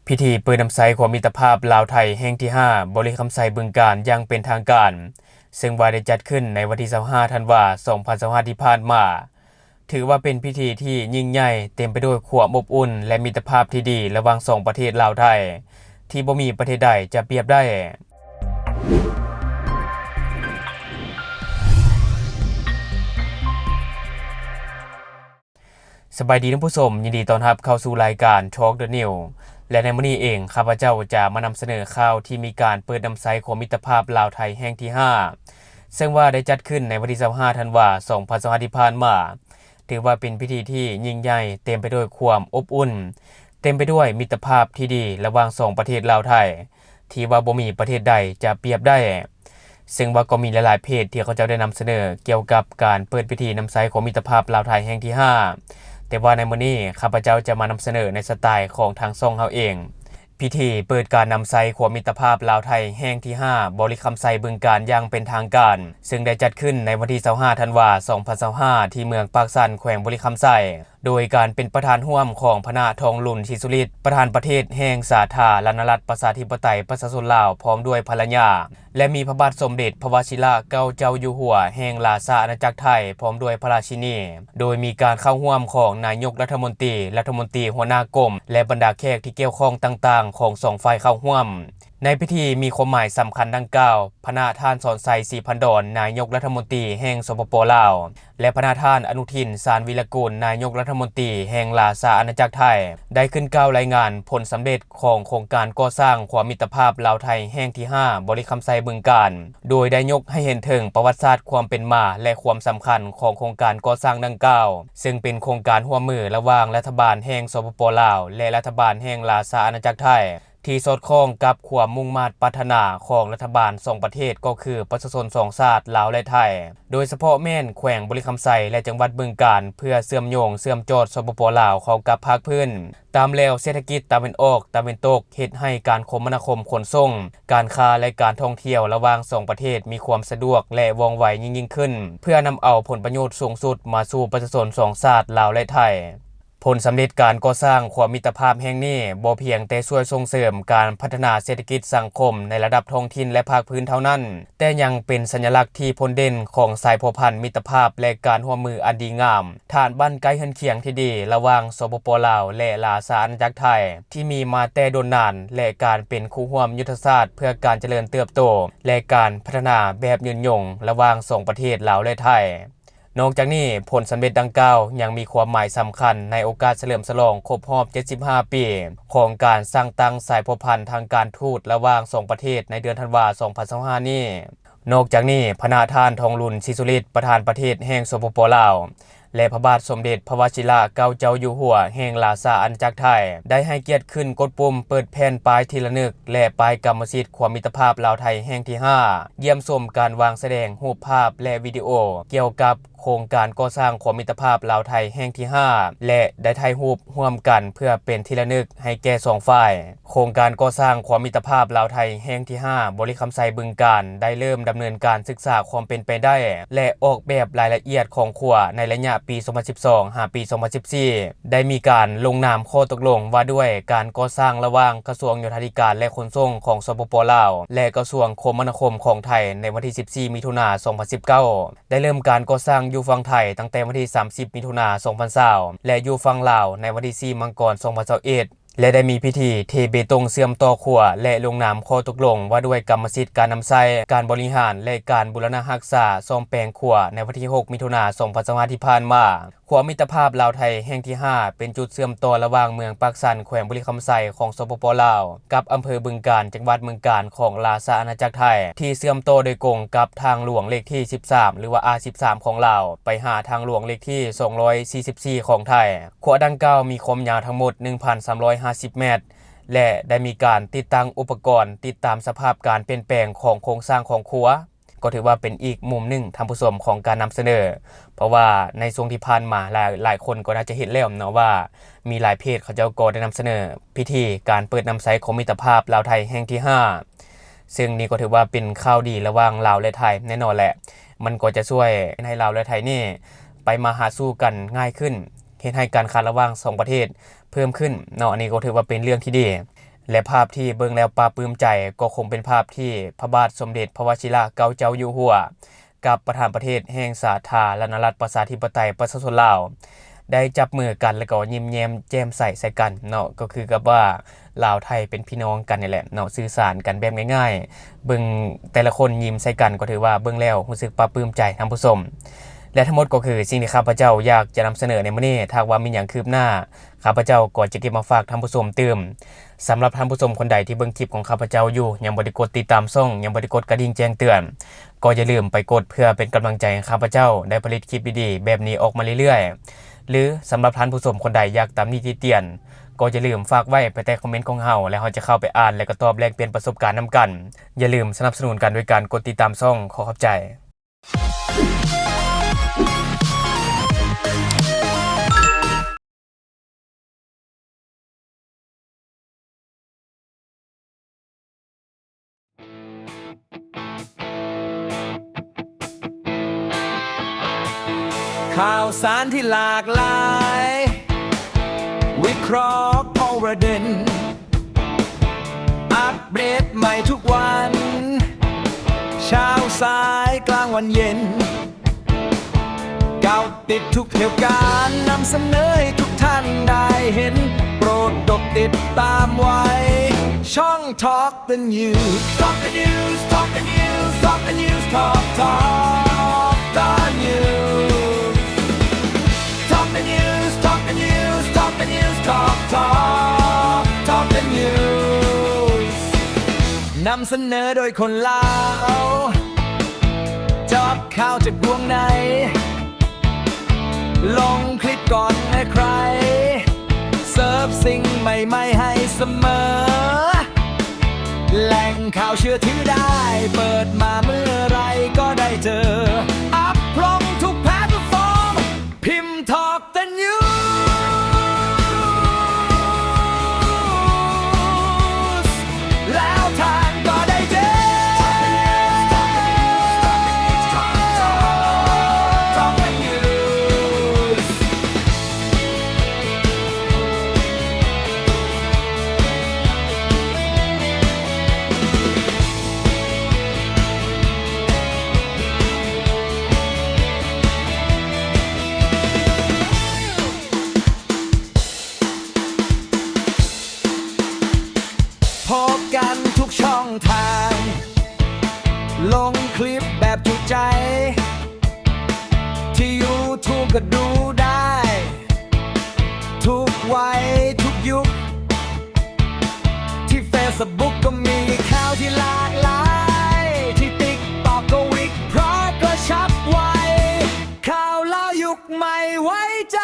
ພິທີເປີດນຳໃຊ້ຂົວມິດຕະພາບລາວໄທແຫ່ງທີຫ້າ ບໍລິຄຳໄຊ ບຶງການ ຢ່າງເປັນທາງການ ເຊິ່ງວ່າໄດ້ຈັດຂຶ້ນໃນວັນທີຊາວຫ້າ ທັນວາ ສອງພັນຊາວຫ້າ ທີ່ຜ່ານມາ, ຖືວ່າເປັນພິທີທີ່ຍິ່ງໃຫຍ່, ເຕັມໄປດ້ວຍຄວາມອົບອຸ່ນ ແລະ ມິດຕະພາບທີ່ດີລະຫວ່າງສອງປະເທດລາວ-ໄທ ທີ່ບໍ່ມີປະເທດໃດຈະປຽບໄດ້. ສະບາຍດີທ່ານຜູ້ຊົມ, ຍິນດີຕ້ອນຮັບເຂົ້າສູ່ລາຍການ Talk the News ແລະ ໃນມື້ນີ້ເອງ ຂ້າພະເຈົ້າຈະມານຳສະເໜີຂ່າວທີ່ມີການເປີດນຳໃຊ້ຂົວມິດຕະພາບລາວໄທແຫ່ງທີຫ້າ ເຊິ່ງວ່າໄດ້ຈັດຂຶ້ນໃນວັນທີຊາວຫ້າ ທັນວາ ສອງພັນຊາວຫ້າ ທີ່ຜ່ານມາ, ຖືວ່າເປັນພິທີທີ່ຍິ່ງໃຫຍ່, ເຕັມໄປດ້ວຍຄວາມອົບອຸ່ນ, ເຕັມໄປດ້ວຍມິດຕະພາບທີ່ດີລະຫວ່າງສອງປະເທດລາວ-ໄທ ທີ່ວ່າບໍ່ມີປະເທດໃດຈະປຽບໄດ້. ເຊິ່ງວ່າກໍມີຫຼາຍໆເພຈທີ່ເຂົາເຈົ້າໄດ້ນຳສະເໜີກ່ຽວກັບການເປີດພິທີນຳໃຊ້ຂອງມິດຕະພາບລາວໄທແຫ່ງທີຫ້າ, ແຕ່ວ່າໃນມື້ນີ້ຂ້າພະເຈົ້າຈະມານຳສະເໜີໃນສະໄຕຂອງທາງຊ່ອງເຮົາເອງ. ພິທີເປີດການນຳໃຊ້ຂົວມິດຕະພາບລາວໄທແຫ່ງທີຫ້າ ບໍລິຄຳໄຊ ບຶງການ ຢ່າງເປັນທາງການ ເຊິ່ງໄດ້ຈັດຂຶ້ນໃນວັນທີຊາວຫ້າ ທັນວາ ສອງພັນຊາວຫ້າ ທີ່ເມືອງປາກຊັນ ແຂວງບໍລິຄຳໄຊ ໂດຍການເປັນປະທານຮ່ວມຂອງພະນາ ທອງລຸນ ສີສຸລິດ ປະທານປະເທດແຫ່ງສາທາລະນະລັດ ປະຊາທິປະໄຕ ປະຊາຊົນລາວ ພ້ອມດ້ວຍພັນລະຍາ ແລະ ມີພະບາດສົມເດັດພະວະຊິລະເກົ້າເຈົ້າຢູ່ຫົວແຫ່ງລາຊາອານາຈັກໄທ ພ້ອມດ້ວຍພະລາຊິນີ, ໂດຍມີການເຂົ້າຮ່ວມຂອງນາຍົກລັດຖະມົນຕີ, ລັດຖະມົນຕີຫົວໜ້າກົມ ແລະ ບັນດາແຂກທີ່ກ່ຽວຂ້ອງຕ່າງໆຂອງສອງຝ່າຍເຂົ້າຮ່ວມ. ໃນພິທີມີຄວາມໝາຍສຳຄັນດັ່ງກ່າວ, ພະນະທ່ານ ສອນໄຊ ສີພັນດອນ ນາຍົກລັດຖະມົນຕີແຫ່ງ ສປປ ລາວ ແລະ ພະນະທ່ານ ອະນຸທິນ ຊານວີລະກຸນ ນາຍົກລັດຖະມົນຕີແຫ່ງລາຊາອານາຈັກໄທ ໄດ້ຂຶ້ນກ່າວລາຍງານຜົນສຳເລັດຂອງໂຄງການກໍ່ສ້າງຂົວມິດຕະພາບລາວໄທແຫ່ງທີຫ້າ ບໍລິຄຳໄຊ ບຶງການ ໂດຍໄດ້ຍົກໃຫ້ເຫັນເຖິງປະຫວັດສາດຄວາມເປັນມາ ແລະ ຄວາມສຳຄັນຂອງໂຄງການກໍ່ສ້າງດັ່ງກ່າວ, ເຊິ່ງເປັນໂຄງການຮ່ວມມືລະຫວ່າງລັດຖະບານແຫ່ງ ສປປ ລາວ ແລະ ລັດຖະບານແຫ່ງລາຊາອານາຈັກໄທ ທີ່ສອດຄ່ອງກັບຄວາມມຸ່ງມາດປາດຖະໜາຂອງລັດຖະບານສອງປະເທດ ກໍຄືປະຊາຊົນສອງຊາດ ລາວ ແລະ ໄທ, ໂດຍສະເພາະແມ່ນແຂວງບໍລິຄຳໄຊ ແລະ ຈັງຫວັດບຶງການ ເພື່ອເຊື່ອມໂຍງເຊື່ອມຈອດ ສປປ ລາວ ເຂົ້າກັບພາກພື້ນ ຕາມແລວເສດຖະກິດຕາເວັນອອກ, ຕາເວັນຕົກ, ເຮັດໃຫ້ການຄົມມະນາຄົມຂົນສົ່ງ, ການຄ້າ ແລະ ການທ່ອງທ່ຽວລະຫວ່າງສອງປະເທດມີຄວາມສະດວກ ແລະ ວ່ອງໄວຍິ່ງໆຂຶ້ນ, ເພື່ອນຳເອົາຜົນປະໂຫຍດສູງສຸດມາສູ່ປະຊາຊົນສອງຊາດ ລາວ ແລະ ໄທ. ຜົນສຳເລັດການກໍ່ສ້າງຂົວມິດຕະພາບແຫ່ງນີ້ ບໍ່ພຽງແຕ່ຊ່ວຍສົ່ງເສີມການພັດທະນາເສດຖະກິດສັງຄົມໃນລະດັບທ້ອງຖິ່ນ ແລະ ພາກພື້ນເທົ່ານັ້ນ, ແຕ່ຍັງເປັນສັນຍະລັກທີ່ພົ້ນເດັ່ນຂອງສາຍພົວພັນມິດຕະພາບ ແລະ ການຮ່ວມມືອັນດີງາມ. ຖານບັ້ນໃກ້ເຮືອນຄຽງທີ່ດີລະຫວ່າງ ສປປ ລາວ ແລະ ລາຊາອານາຈັກໄທ ທີ່ມີມາແຕ່ດົນນານ ແລະ ການເປັນຄູ່ຮ່ວມຍຸດທະສາດເພື່ອການຈະເລີນເຕີບໂຕ ແລະ ການພັດທະນາແບບຍືນຍົງລະຫວ່າງສອງປະເທດລາວ ແລະ ໄທ. ນອກຈາກນີ້, ຜົນສຳເລັດດັ່ງກ່າວຍັງມີຄວາມໝາຍສຳຄັນໃນໂອກາດສະເຫຼີມສະຫຼອງຄົບຮອບເຈັດສິບຫ້າປີ ຂອງການສ້າງຕັ້ງສາຍພົວພັນທາງການທູດລະຫວ່າງສອງປະເທດໃນເດືອນທັນວາ ສອງພັນຊາວຫ້ານີ້. ນອກຈາກນີ້, ພະນະທ່ານ ທອງລຸນ ສີສຸລິດ ປະທານປະເທດແຫ່ງ ສປປ ລາວ ແລະ ພະບາດສົມເດັດພະວະຊິລະເກົ້າເຈົ້າຢູ່ຫົວແຫ່ງລາຊາອານາຈັກໄທ ໄດ້ໃຫ້ກຽດຂຶ້ນກົດປຸ່ມເປີດແຜ່ນປ້າຍທີ່ລະນຶກ ແລະ ປ້າຍກຳມະສິດຂວາມິດຕະພາບລາວໄທແຫ່ງທີຫ້າ ຢ້ຽມຊົມການວາງສະແດງຮູບພາບ ແລະ ວິດີໂອ ກ່ຽວກັບໂຄງການກໍ່ສ້າງຂວາມິດຕະພາບລາວໄທແຫ່ງທີຫ້າ ແລະ ໄດ້ຖ່າຍຮູບຮ່ວມກັນເພື່ອເປັນທີ່ລະນຶກໃຫ້ແກ່ສອງຝ່າຍ. ໂຄງການກໍ່ສ້າງຂົວມິດຕະພາບລາວໄທແຫ່ງທີຫ້າ ບໍລິຄຳໄຊ ບຶງການ ໄດ້ເລີ່ມດຳເນີນການສຶກສາຄວາມເປັນໄປໄດ້ ແລະ ອອກແບບລາຍລະອຽດຂອງຂົວໃນໄລຍະປີສອງພັນສິບສອງ ຫາປີສອງພັນສິບສີ່ ໄດ້ມີການລົງນາມຂໍ້ຕົກລົງວ່າດ້ວຍການກໍ່ສ້າງລະຫວ່າງກະຊວງໂຍທາທິການ ແລະ ຂົນສົ່ງຂອງ ສປປ ລາວ ແລະ ກະຊວງຄົມມະນາຄົມຂອງໄທ ໃນວັນທີສິບສີ່ ມິຖຸນາ ສອງພັນສິບເກົ້າ ໄດ້ເລີ່ມການກໍ່ສ້າງຢູ່ຝັ່ງໄທຕັ້ງແຕ່ວັນທີສາມສິບ ມິຖຸນາ ສອງພັນຊາວ ແລະ ຢູ່ຝັ່ງລາວໃນວັນທີສີ່ ມັງກອນ ສອງພັນຊາວເອັດ ແລະ ໄດ້ມີພິທີເທເບຕົງເຊື່ອມຕໍ່ຂົວ ແລະ ລົງນາມຂໍ້ຕົກລົງວ່າດ້ວຍກຳມະສິດການນຳໃຊ້, ການບໍລິຫານ ແລະ ການບູລະນະຮັກສາສ້ອມແປງຂົວໃນວັນທີຫົກ ມິຖຸນາ ສອງພັນຊາວຫ້າ ທີ່ຜ່ານມາ. ຂົວມິດຕະພາບລາວໄທແຫ່ງທີຫ້າ ເປັນຈຸດເຊື່ອມຕໍ່ລະຫວ່າງເມືອງປາກຊັນ ແຂວງບໍລິຄຳໄຊ ຂອງ ສປປ ລາວ ກັບອຳເພີບຶງການ ຈັງຫວັດບຶງການ ຂອງລາຊະອານາຈັກໄທ ທີ່ເຊື່ອມຕໍ່ໂດຍກົງກັບທາງຫຼວງເລກທີສິບສາມ ຫຼືວ່າ ອາ ສິບສາມ ຂອງລາວ ໄປຫາທາງຫຼວງເລກທີສອງຮ້ອຍສີ່ສິບສີ່ ຂອງໄທ. ຂົວດັ່ງກ່າວມີຄວາມຍາວທັງໝົດ ໜຶ່ງພັນສາມຮ້ອຍຫ້າສິບແມັດ ແລະ ໄດ້ມີການຕິດຕັ້ງອຸປະກອນຕິດຕາມສະພາບການປ່ຽນແປງຂອງໂຄງສ້າງຂອງຂົວ. ກໍຖືວ່າເປັນອີກມຸມໜຶ່ງ, ທ່ານຜູ້ຊົມ, ຂອງການນຳສະເໜີ, ເພາະວ່າໃນຊ່ວງທີ່ຜ່ານມາ ຫຼາຍ, ຫຼາຍຄົນກໍໜ້າຈະເຫັນແລ້ວເນາະ ວ່າມີຫຼາຍເພຈເຂົາເຈົ້າກໍໄດ້ນຳສະເໜີພິທີການເປີດນຳໃຊ້ຂອງມິດຕະພາບລາວໄທແຫ່ງທີຫ້າ ເຊິ່ງນີ້ກໍຖືວ່າເປັນຂ່າວດີລະຫວ່າງລາວ ແລະ ໄທແນ່ນອນແຫຼະ. ມັນກໍຈະຊ່ວຍໃຫ້ລາວ ແລະ ໄທນີ້ໄປມາຫາສູ່ກັນງ່າຍຂຶ້ນ, ເຮັດໃຫ້ການຄ້າລະຫວ່າງສອງປະເທດເພີ່ມຂຶ້ນເນາະ. ອັນນີ້ກໍຖືວ່າເປັນເລື່ອງທີ່ດີ. ແລະ ພາບທີ່ເບິ່ງແລ້ວປາບປຶ້ມໃຈ ກໍຄົງເປັນພາບທີ່ພະບາດສົມເດັດພະວະຊິລະເກົ້າເຈົ້າຢູ່ຫົວ ກັບປະທານປະເທດແຫ່ງສາທາລະນະລັດປະຊາທິປະໄຕປະຊາຊົນລາວ ໄດ້ຈັບມືກັນ ແລ້ວກໍຍິ້ມແຍ້ມແຈ່ມໃສໃສ່ກັນເນາະ, ກໍຄືກັບວ່າລາວໄທເປັນພີ່ນ້ອງກັນນີ້ແຫຼະເນາະ, ສື່ສານກັນແບບງ່າຍໆ. ເບິ່ງແຕ່ລະຄົນຍິ້ມໃສ່ກັນ ກໍຖືວ່າເບິ່ງແລ້ວຮູ້ສຶກປາບປຶ້ມໃຈທ່ານຜູ້ຊົມ. ແລະ ທັງໝົດກໍຄືສິ່ງທີ່ຂ້າພະເຈົ້າຢາກຈະນຳສະເໜີໃນມື້ນີ້. ຖ້າຫາກວ່າມີຫຍັງຄືບໜ້າ ຂ້າພະເຈົ້າກໍຈະເກັບມາຝາກທ່ານຜູ້ຊົມຕື່ມ. ສຳລັບທ່ານຜູ້ຊົມຄົນໃດທີ່ເບິ່ງຄລິບຂອງຂ້າພະເຈົ້າຢູ່ ຍັງບໍ່ໄດ້ກົດຕິດຕາມຊ່ອງ ຍັງບໍ່ໄດ້ກົດກະດິ່ງແຈ້ງເຕືອນ ກໍຢ່າລືມໄປກົດເພື່ອເປັນກຳລັງໃຈໃຫ້ຂ້າພະເຈົ້າໄດ້ຜະລິດຄລິບດີໆແບບນີ້ອອກມາເລື້ອຍໆ ຫຼື ສຳລັບທ່ານຜູ້ຊົມຄົນໃດຢາກຕຳໜິຕິຕຽນ ກໍຢ່າລືມຝາກໄວ້ພາຍໃຕ້ຄອມເມັນຂອງເຮົາ ແລ້ວເຮົາຈະເຂົ້າໄປອ່ານ ແລະ ກໍຕອບແລກປ່ຽນປະສົບການນຳກັນ. ຢ່າລືມສະໜັບສະໜູນກັນໂດຍການກົດຕິດຕາມຊ່ອງ. ຂໍຂອບໃຈ. ຂ່າວສານທີ່ຫຼາກຫຼາຍ ວິເຄາະເອົາປະເດັນ ອັບເດດໃໝ່ທຸກວັນ ເຊົ້າ ສາຍ ກາງວັນ ເຢັນ ເກົາະຕິດທຸກເຫດການ ນຳສະເໜີໃຫ້ທຸກທ່ານໄດ້ເຫັນ ໂປດກົດຕິດຕາມໄວ້ ຊ່ອງ Talk the News Talk the News Talk the News Talk the News Talk Talk the News Talk the News Talk the News Talk the News Talk Talk Talk the News ນຳສະເໜີໂດຍຄົນລາວ ຈອບຂ່າວຈາກວົງໃນ ລົງຄລິບກ່ອນໃຜໆ ເສີບສິ່ງໃໝ່ໆໃຫ້ສະເໝີ ແຫຼ່ງຂ່າວເຊື່ອຖືໄດ້ ເປີດມາເມື່ອໃດກໍໄດ້ເຈີ ອັບລົງທຸກແພລດຟອມ ພິມ Talk the News ແລ້ວທ່ານກໍໄດ້ເຈີ Talk the News ພົບກັນທຸກຊ່ອງທາງ ລົງຄລິບແບບຈຸໃຈ ທີ່ YouTube ກໍດູໄດ້ ທຸກໄວທຸກຍຸກ ທີ່ Facebook ກໍມີຂ່າວທີ່ຫຼາກຫຼາຍ ທີ່ TikTok ກໍວິເຄາະກະຊັບໄວ ຂ່າວລາວຍຸກໃໝ່ໄວ້ໃຈ